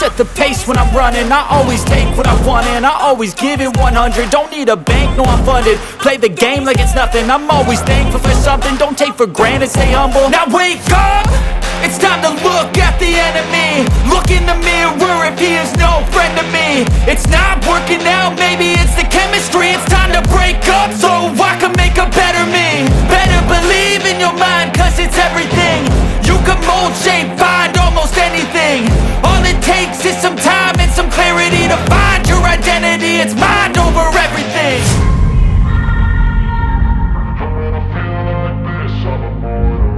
Set the pace when I'm running. I always take what I want and I always give it 100. Don't need a bank, no, I'm funded. Play the game like it's nothing. I'm always thankful for something. Don't take for granted, stay humble. Now wake up! It's time to look at the enemy. Look in the mirror if he is no friend to me. It's not working out, maybe it's the chemistry. It's time to break up so I can make a better me. Better believe in your mind, 'cause it's everything. You can mold, shape, find almost anything. All it takes is some time and some clarity to find your identity. It's mind over everything. And when I feel like this, I'm immortal.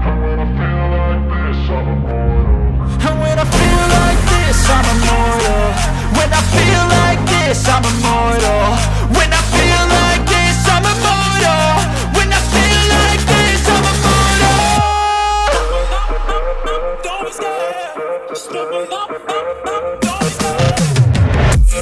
And when I feel like this, I'm immortal. And when I feel like this, I'm immortal. When I feel like this, I'm immortal. When I feel like this, I'm immortal. When I feel like this, I'm immortal. Don't be scared. Step up, up, up. Don't be scared.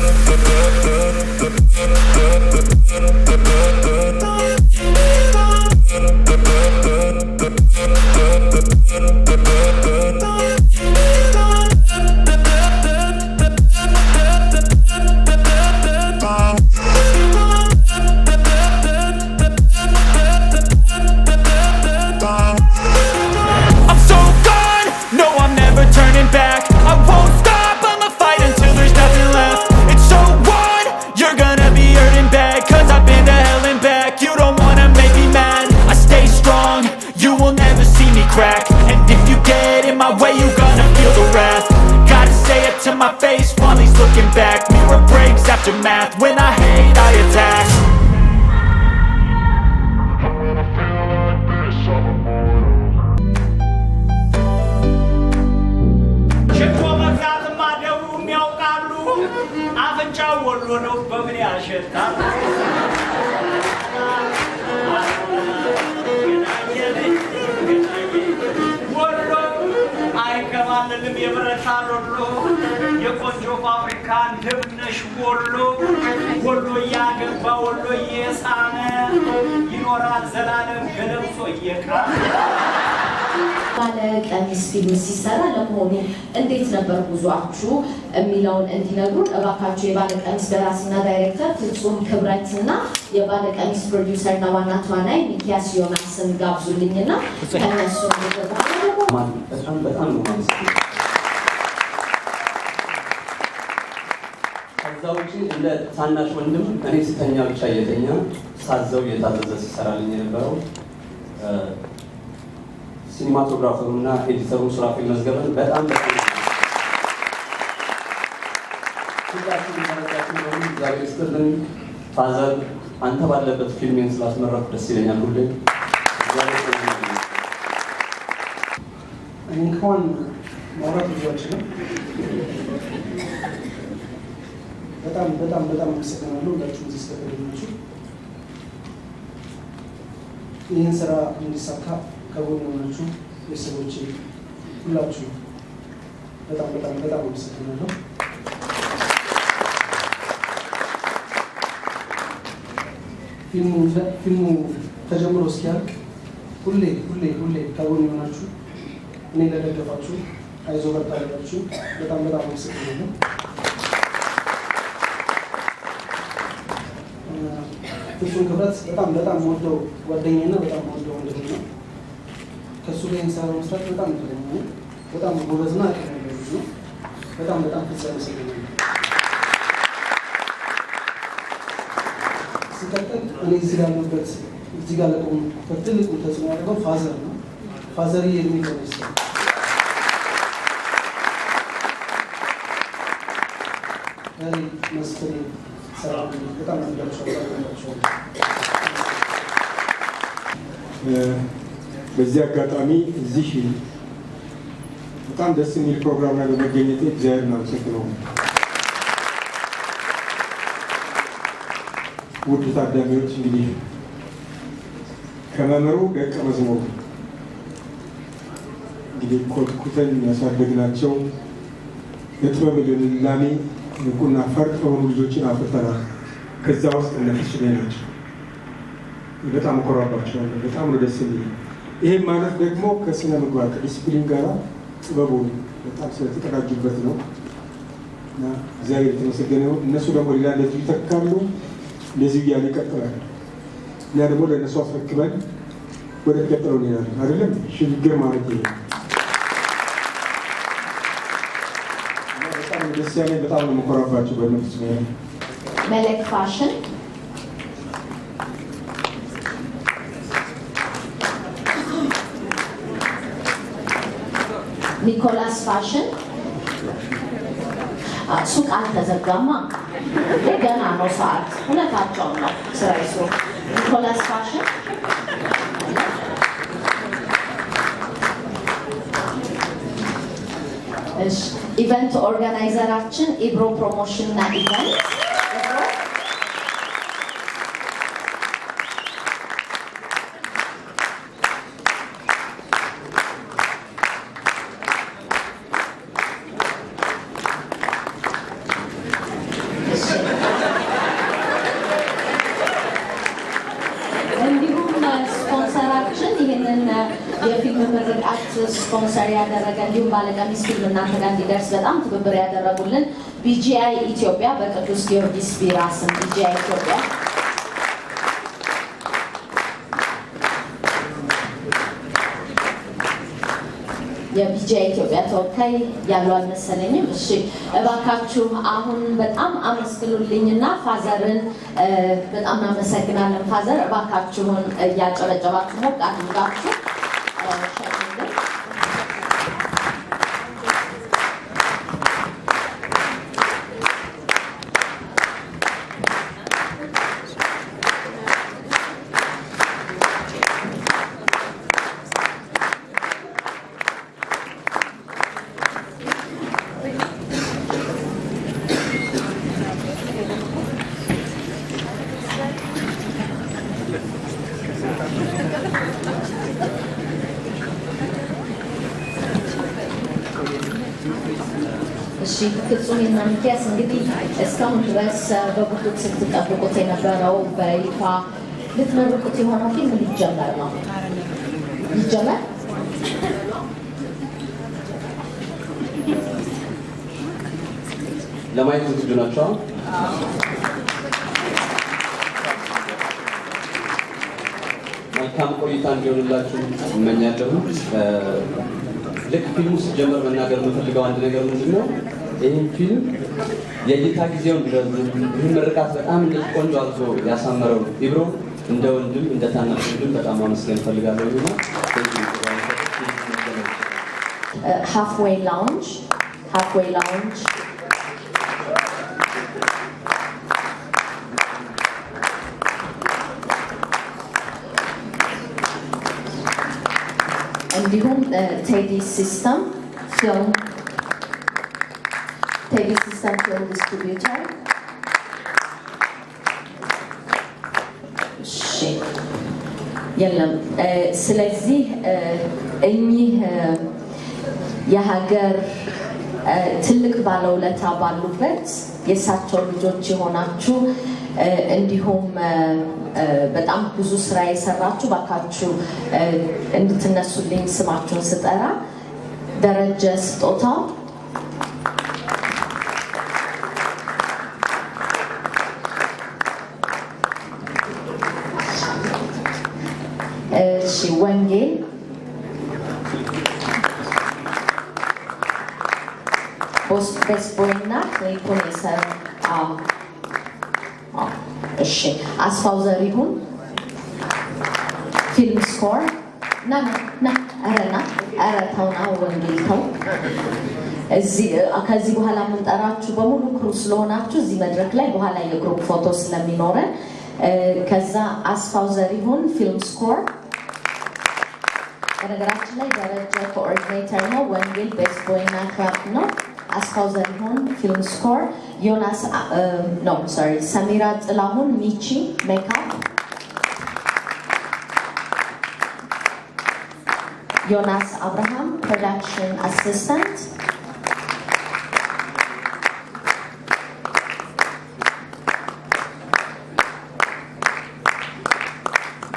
I'm so gone, no, I'm never turning back. I won't stop, I'ma fight until there's nothing left. It's so on, you're gonna be hurting bad. 'Cause I've been to hell and back. You don't wanna make me mad. I stay strong, you will never see me crack. And if you get in my way, you gonna feel the wrath. Gotta say it to my face while he's looking back. Mirror breaks after math. When I hate, I attack. And when I feel like this, I'm immortal. ሽቶ መግዛትማ ደቡብም ያውቃሉ። አፍንጫው ወሎ ነው፣ በምን ያሸታል? ወሎ አይከባልልም የብረታ ሎሎ፣ የቆንጆ ፋብሪካ ንብነሽ ወሎ። ወሎ እያገባ ወሎ እየሳመ ይኖራል ዘላለም ገለምሶ እየቃመ። ባለ ቀሚስ ፊልም ሲሰራ ለመሆኑ እንዴት ነበር ጉዟችሁ የሚለውን እንዲነግሩን እባካችሁ የባለ ቀሚስ ደራሲና ዳይሬክተር ፍጹም ክብረትና የባለ ቀሚስ ፕሮዲውሰርና ዋና ተዋናይ ሚኪያስ ዮናስን ጋብዙልኝና ከእነሱ ንግግር በኋላ ደግሞ በጣም በጣም ነው የማመሰግነው። ከዛ ውጪ እንደ ታናሽ ወንድም እኔ ስተኛ ብቻ እየተኛ፣ ሳዘው እየታዘዘ ሲሰራልኝ የነበረው cinematographer ኡና editor ኡ ሱራፌል መዝገበን በጣም በጣም፣ ሁላችሁም ተረዳችሁ በሙሉ እግዚአብሔር ይስጥልን። Father፣ አንተ ባለበት ፊልሜን ስላስመረኩ ደስ ይለኛል ሁሌ። እግዚአብሔር ይስጥልኝ። እኔ እንኳን ማውራት ብዙ አልችልም። በጣም በጣም በጣም አመሰግናለሁ ሁላችሁም እዚህ ስለተገኛችሁ። ይህን ስራ እንዲሳካ ከጎን የሆናችሁ ቤተሰቦቼ ሁላችሁ በጣም በጣም በጣም አመሰግናለሁ። ፊልሙ ተጀምሮ እስኪያልቅ ሁሌ ሁሌ ሁሌ ከጎን የሆናችሁ፣ እኔ ለደገፋችሁ፣ አይዞህ በርታ ያላችሁ በጣም በጣም አመሰግናለሁ። ፍጹም ክብረት በጣም በጣም ወደው ጓደኛዬና በጣም ወደው ወንድሜ ነው። ከእሱ ጋር ይህን ስራ በመስራት በጣም እድለኛ ነኝ። በጣም ጎበዝና አቅም ያለው ልጅ ነው። በጣም በጣም ፍጹም አመሰግናለሁ። ሲቀጥል እኔ እዚህ ላለሁበት፣ እዚህ ጋር ለቆምኩበት ትልቁ ተጽዕኖ ያደረገው father ነው። Father የእድሜ ከነስ እኔ መስፍኔ ሰላም በጣም ወዳቸዋለሁ፣ አከብራቸዋለሁ። በዚህ አጋጣሚ እዚህ በጣም ደስ የሚል ፕሮግራም ላይ በመገኘቴ እግዚአብሔርን አመሰግነው። ውድ ታዳሚዎች፣ እንግዲህ ከመምህሩ ደቀ መዝሙሩ እንግዲህ ኮትኩተን ያሳደግናቸው የጥበብ ልምላሜ ንቁና ፈርጥ የሆኑ ልጆችን አፍርተናል። ከዛ ውስጥ እነ ፍጹሜ ናቸው። በጣም እኮራባቸዋለሁ። በጣም ነው ደስ የሚል። ይህም ማለት ደግሞ ከስነ ምግባር፣ ከዲሲፕሊን ጋር ጥበቡን በጣም ስለተቀዳጁበት ነው እና እግዚአብሔር የተመሰገነ ይሁን። እነሱ ደግሞ ሌላ እንደዚሁ ይተካሉ፣ እንደዚሁ እያሉ ይቀጥላል። እኛ ደግሞ ለእነሱ አስረክበን ወደ ተቀጥለው እንሄዳለን። አይደለም ሽግግር ማለት ይሄ ነው። እና በጣም ነው ደስ ያለኝ፣ በጣም ነው የምኮራባቸው በእነሱ። መለክ ፋሽን፣ ኒኮላስ ፋሽን። ሱቅ አልተዘጋማ፣ ገና ነው ሰዓት። እውነታቸውን ነው። ስራ ይስሩ። ኒኮላስ ፋሽን። እሺ፣ event organizer ኣችን ኢብሮ ፕሮሞሽን እና event ኢብሮ። እሺ። እንዲሁም ስፖንሰራችን ይህንን የፊልም ምርቃት ስፖንሰር ያደረገ እንዲሁም ባለቀሚስ ፊልም እናንተ ጋር እንዲደርስ በጣም ትብብር ያደረጉልን ቢጂአይ ኢትዮጵያ በቅዱስ ጊዮርጊስ ቢራ ስም ቢጂአይ ኢትዮጵያ። የቢጂአይ ኢትዮጵያ ተወካይ ያሉ አልመሰለኝም። እሺ እባካችሁ አሁን በጣም አመስግኑልኝና father ን በጣም እናመሰግናለን። Father እባካችሁን እያጨበጨባችሁ ሞቅ አድርጋችሁ ሸኙልን። እሺ ፍጹሜና ሚኪያስ፣ እንግዲህ እስካሁን ድረስ በጉጉት ስትጠብቁት የነበረው በይፋ ልትመርቁት የሆነው ፊልም ሊጀመር ነው። ሊጀመር። ለማየት ዝግጁ ናቸው? መልካም ቆይታ እንዲሆንላችሁ እመኛለሁ። ልክ ፊልሙ ሲጀመር መናገር የምፈልገው አንድ ነገር ምንድን ነው፣ ይህን ፊልም የእይታ ጊዜው እንዲረዝም ይህን ምርቃት በጣም እንደዚህ ቆንጆ አድርጎ ያሳመረው ኢብሮ እንደ ወንድም እንደ ታናሽ ወንድም በጣም ማመስገን እፈልጋለሁ። እና Halfway Lounge፣ Halfway Lounge፣ እንዲሁም ቴዲ ሲስተም ፊልም፣ ቴዲ ሲስተም ፊልም distributor። እሺ የለም። ስለዚህ እኚህ የሀገር ትልቅ ባለውለታ ባሉበት የእሳቸው ልጆች የሆናችሁ እንዲሁም በጣም ብዙ ስራ የሰራችሁ ባካችሁ እንድትነሱልኝ ስማችሁን ስጠራ። ደረጀ ስጦታው፣ እሺ ወንጌል፣ Best Boy እና ክሊፑን የሰራ። አዎ። እሺ አስፋው ዘሪሁን film score። ና ና፣ ኧረ ና፣ ኧረ ተው ና ወንጌል ተው። እዚህ ከዚህ በኋላ የምንጠራችሁ በሙሉ crew ስለሆናችሁ እዚህ መድረክ ላይ በኋላ የ group ፎቶ ስለሚኖረን። ከዛ አስፋው ዘሪሁን film score። በነገራችን ላይ ደረጀ coordinator ነው። ወንጌል Best Boy እና ክራፕ ነው። አስፋው ዘሪሁን film score፣ ዮናስ no sorry ሰሚራ ጥላሁን ሚቺ ሜካፕ፣ ዮናስ አብርሃም production assistant፣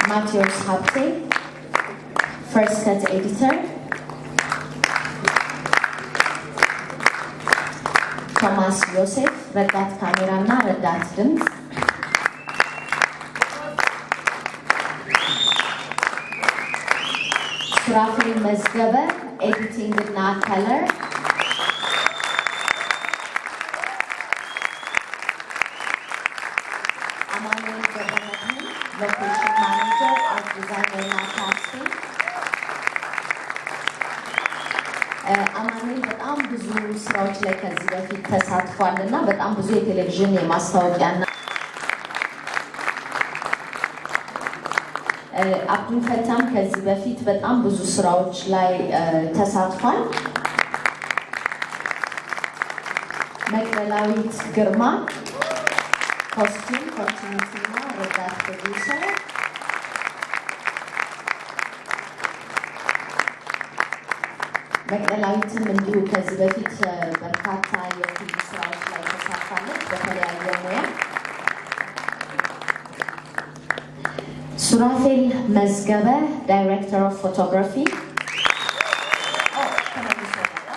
ማቴዎስ ሀብቴ first cut editor፣ ቶማስ ዮሴፍ ረዳት ካሜራና ረዳት ድምፅ፣ ሱራፌል መዝገበ editing እና color፣ አማኑኤል ገብረመድህን location manager፣ art designer እና casting። አማኑኤል በጣም ብዙ ስራዎች ላይ ከዚህ በፊት ተሳትፏል እና በጣም ብዙ የቴሌቪዥን የማስታወቂያና አብዱልፈታም ከዚህ በፊት በጣም ብዙ ስራዎች ላይ ተሳትፏል። መቅደላዊት ግርማ costume continuity እና ረዳት ፕሮዲውሰር፣ መቅደላዊትም እንዲሁ ከዚህ በፊት በርካታ የፊልም ስራዎች ላይ ተሳትፋለች በተለያየ ሙያ። ሱራፌል መዝገበ director of photography። ተመልሶ መጣ።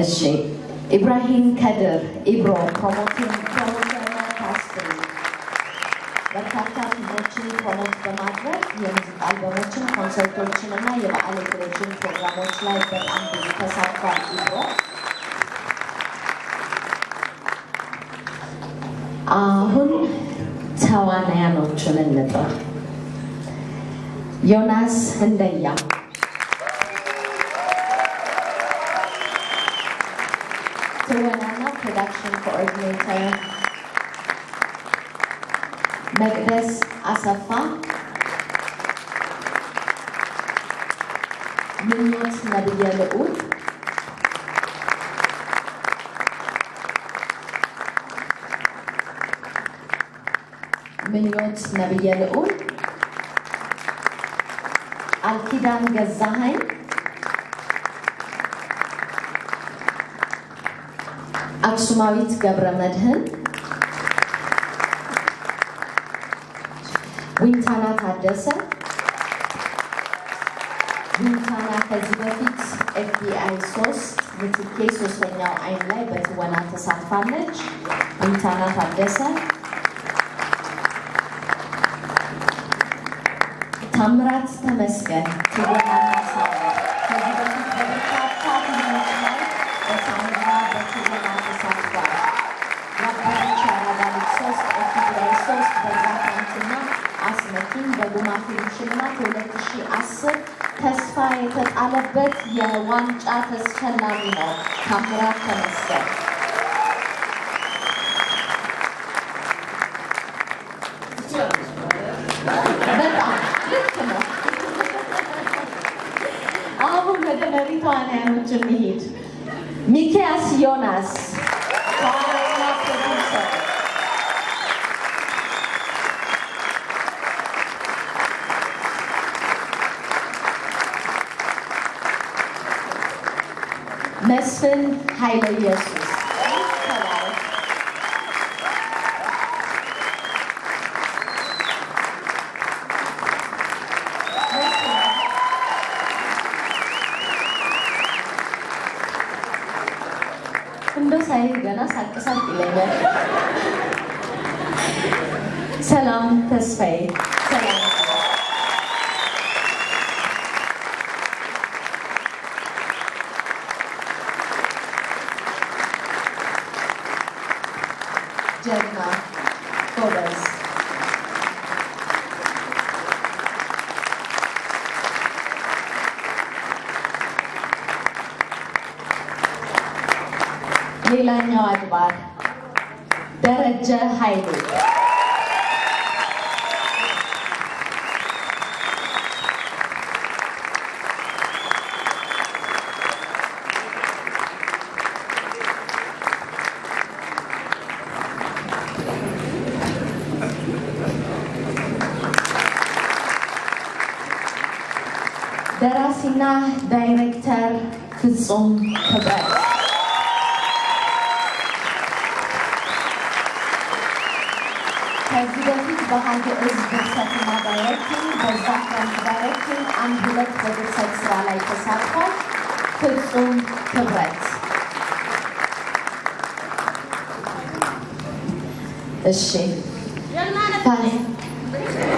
እሺ፣ ኢብራሂም ከድር ኢብሮ promoter ና casting፣ በርካታ ፊልሞችን promote በማድረግ የሙዚቃ አልበሞችን፣ ኮንሰርቶችን እና የበዓል የቴሌቪዥን ፕሮግራሞች ላይ በጣም ብዙ ተሳትፏል ኢብሮ። አሁን ተዋናያኖቹን እንጥራ። ዮናስ ህንደያ፣ ትወናና production coordinator፣ መቅደስ አሰፋ፣ ምኞት ነብየ ልዑል፣ ምኞት ነብየ ልዑል፣ ቃልኪዳን ገዛኸኝ፣ አክሱማዊት ገብረ መድህን፣ ዊንታና ታደሰ። ዊንታና ከዚህ በፊት FBI 3፣ ምትኬ ሶስተኛው አይን ላይ በትወና ተሳትፋለች። ዊንታና ታደሰ፣ ታምራት ተመስገን ትወናና sound፣ ከዚህ በፊት በበርካታ ፊልሞች ላይ በ sound ና በትወና ተሳትፏል። ያበበች ያራዳ ልጅ 3፣ FBI 3፣ በዛ ታንትና አስመኪኝ፣ በጉማ ፊልም ሽልማት የ2010 ተስፋ የተጣለበት የዋንጫ ተሸላሚ ነው ታምራት ተመስገን። በጣም ልክ ነው። አሁን ወደ መሪ ተዋናያኖች እንሂድ። ሚኪያስ ዮናስ ተዋናይና ፕሮዲውሰር፣ መስፍን ኃይለ ኢየሱስ፣ ተባረክ። እንደው ሳይህ ገና ሳቅ ሳቅ ይለኛል። ሰላም ተስፋዬ፣ ሰላም። ጀግና፣ ጎበዝ። ሌላኛው አድባር ደረጀ ኃይሉ፣ ደራሲና ዳይሬክተር ፍጹም ክብረት፣ ከዚህ በፊት በሀግዕዝ ድርሰትና directing፣ በዛ ክረምት directing፣ አንድ ሁለት በድርሰት ስራ ላይ ተሳትፏል። ፍጹም ክብረት። እሺ፣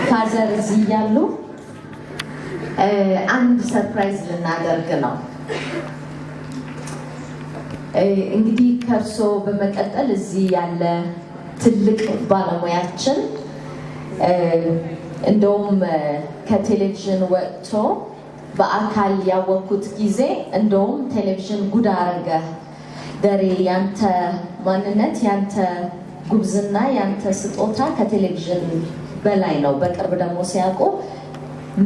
father እዚህ እያሉ አንድ surprise ልናደርግ ነው። እንግዲህ ከእርሶ በመቀጠል እዚህ ያለ ትልቅ ባለሙያችን፣ እንደውም ከቴሌቪዥን ወጥቶ በአካል ያወቅኩት ጊዜ እንደውም ቴሌቪዥን ጉድ አረገ ደሬ፣ ያንተ ማንነት፣ ያንተ ጉብዝና፣ ያንተ ስጦታ ከቴሌቪዥን በላይ ነው። በቅርብ ደግሞ ሲያውቁ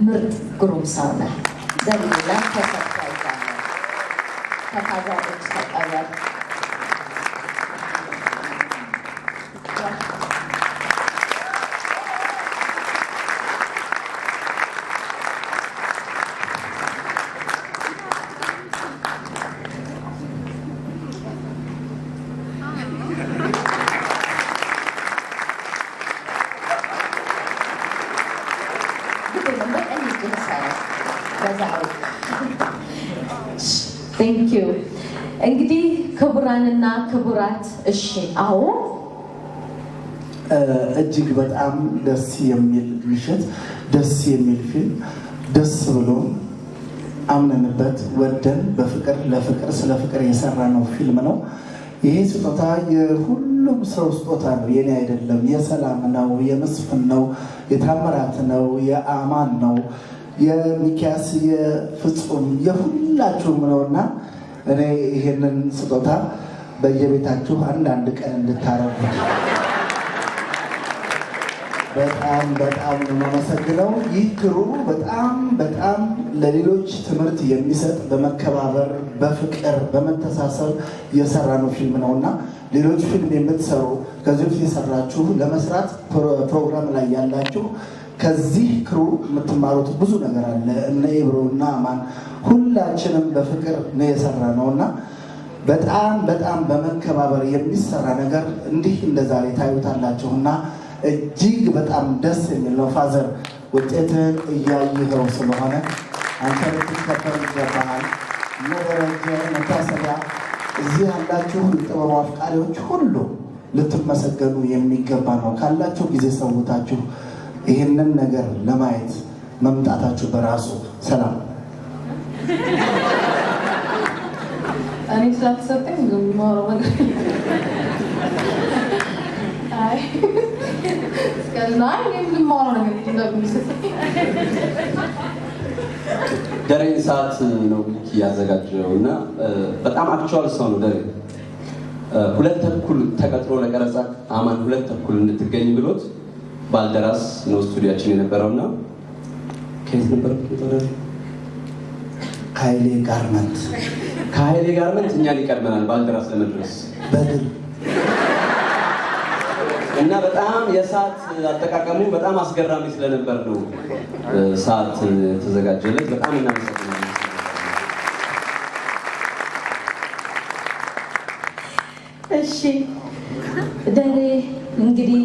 ምርጥ ግሩም ሰው ነህ። ደሬ፣ ላንተ surprise አለ። ከ father እጅ ተቀበል። በቀኝ እጅህ ሰራ። Thank you። እንግዲህ ክቡራንና ክቡራት፣ እሺ፣ አዎ። እጅግ በጣም ደስ የሚል ምሽት፣ ደስ የሚል ፊልም፣ ደስ ብሎን አምነንበት ወደን በፍቅር ለፍቅር ስለ ፍቅር የሰራ ነው ፊልም ነው። ይሄ ስጦታ የሁሉም ሰው ስጦታ ነው፣ የኔ አይደለም። የሰላም ነው፣ የመስፍን ነው፣ የታምራት ነው፣ የአማን ነው፣ የሚኪያስ፣ የፍጹም፣ የሁላችሁም ነው እና እኔ ይሄንን ስጦታ በየቤታችሁ አንዳንድ ቀን እንድታረጉት በጣም በጣም ነው የማመሰግነው። ይህ crew በጣም በጣም ለሌሎች ትምህርት የሚሰጥ፣ በመከባበር፣ በፍቅር፣ በመተሳሰብ የሰራ ነው ፊልም ነው እና ሌሎች ፊልም የምትሰሩ፣ ከዚህ በፊት የሰራችሁ፣ ለመስራት ፕሮግራም ላይ ያላችሁ ከዚህ crew የምትማሩት ብዙ ነገር አለ። እነ ኢብሮ እና አማን ሁላችንም በፍቅር ነው የሰራ ነው እና በጣም በጣም በመከባበር የሚሰራ ነገር እንዲህ እንደ ዛሬ ታዩታላችሁ እና እጅግ በጣም ደስ የሚል ነው። Father፣ ውጤትህን እያየኸው ስለሆነ አንተ ልትከበር ይገባሃል። እነ ደረጀ፣ መታሰቢያ፣ እዚህ ያላችሁ የጥበቡ አፍቃሪዎች ሁሉ ልትመሰገኑ የሚገባ ነው። ካላችሁ ጊዜ ሰውታችሁ ይህንን ነገር ለማየት መምጣታችሁ በራሱ። ሰላም። እኔ ስላልተሰጠኝ ብዙ የማወራው ነገር፣ አይ እስከዛ እኔ ምንም የማወራው ነገር እንደሚሰጠኝ። ደሬን ሰዓት ነው ሚኪ ያዘጋጀው እና በጣም actual ሰው ነው ደሬ። 2:30 ተቀጥሮ ለቀረጻ አማን 2:30 እንድትገኝ ብሎት ባልደራስ ነው ስቱዲያችን የነበረው እና ከየት ነበር የምትመጣው ደሬ? ከኃይሌ ጋርመንት። ከኃይሌ ጋርመንት እኛን ይቀድመናል ባልደራስ ለመድረስ። በድል። እና በጣም የሰዓት አጠቃቀሙ በጣም አስገራሚ ስለነበር ነው ሰዓት የተዘጋጀለት። በጣም እናመሰግናለን። እሺ ደሬ፣ እንግዲህ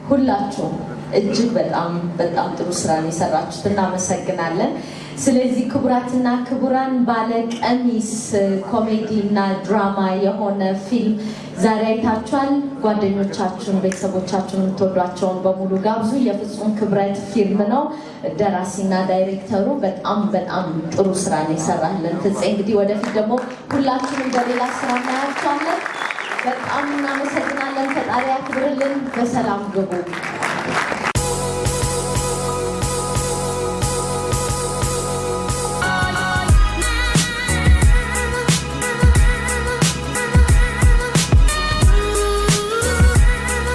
ሁላችሁም እጅግ በጣም በጣም ጥሩ ስራ ነው የሰራችሁት፣ እናመሰግናለን። ስለዚህ ክቡራትና ክቡራን፣ ባለ ቀሚስ ኮሜዲ እና ድራማ የሆነ ፊልም ዛሬ አይታችኋል። ጓደኞቻችሁን፣ ቤተሰቦቻችሁን፣ የምትወዷቸውን በሙሉ ጋብዙ። የፍጹም ክብረት ፊልም ነው። ደራሲና ዳይሬክተሩ በጣም በጣም ጥሩ ስራ ነው የሰራልን ፍፄ። እንግዲህ ወደፊት ደግሞ ሁላችንም በሌላ ስራ እናያቸዋለን። በጣም እናመሰግናለን። ፈጣሪ ያክብርልን። በሰላም ግቡ።